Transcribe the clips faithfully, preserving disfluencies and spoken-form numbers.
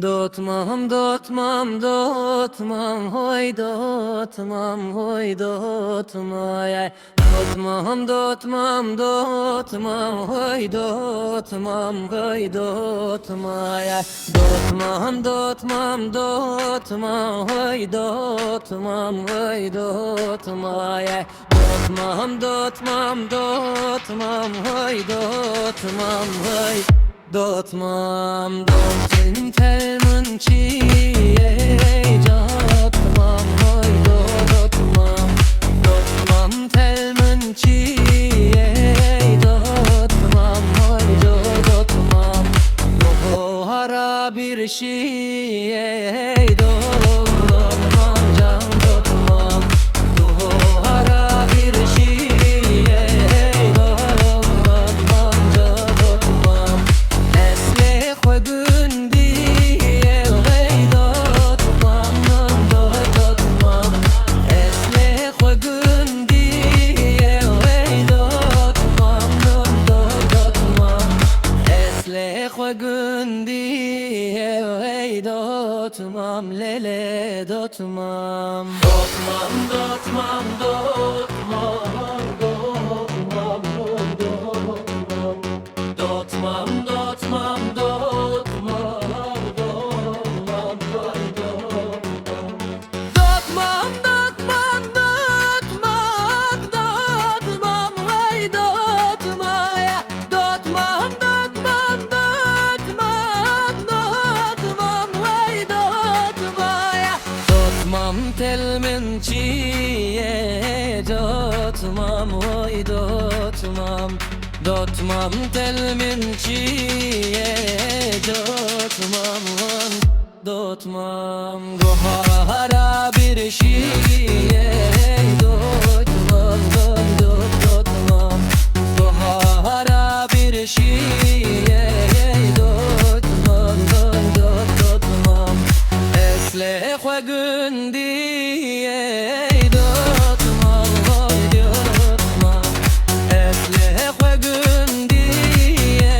Dotmam, dotmam, dotmam, hoy dotmam, hoy dotmay. Dotmam, dotmam, dotmam, hoy dotmam, hoy dotmay. Dotmam, dotmam, dotmam, hoy dotmam, hoy dotmay. Dotmam, dotmam, dotmam, hoy dotmam, hoy dotmam. Dotmam, tel min çi ye, dotmam, hoy dotmam. Dotmam, tel min çi ye, dotmam, hoy dotmam. Buhara bir şey ye, dotmam, can dotmam. Buhara bir şey ye, dotmam, can dotmam. Eslê xwe gundî ye, hey dotmam, dotmam. Eslê xwe gundî ye, hey dotmam, dotmam. Eslê xwe gundî ye, hey dotmam, lê lê dotmam. Dotmam, dotmam, dotmam, dotmam, dotmam. Dotmam, dotmam, dotmam, dotmam, dotmam. Dotmam, dotmam, dotmam, dotmam, hey dotmaya. Dotmam, dotmam, dotmam, dotmam, hey dotmaya. Dotmam, tel min çi ye, dotmam, hey dotmam. Dotmam, tel min çi ye, dotmam, hey dotmam. Gohara bir şey ye, dotmam, dot, dot, dotmam. Gohara bir şey ye, dotmam, dot, dot, dotmam. Eslê xwe gundî ye, dotmam, hoy dotmam. Eslê xwe gundî ye,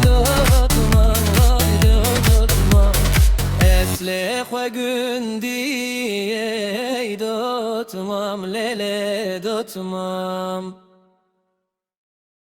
dotmam, hoy dotmam. Eslê xwe gundî ye, dotmam, lê lê dotmam.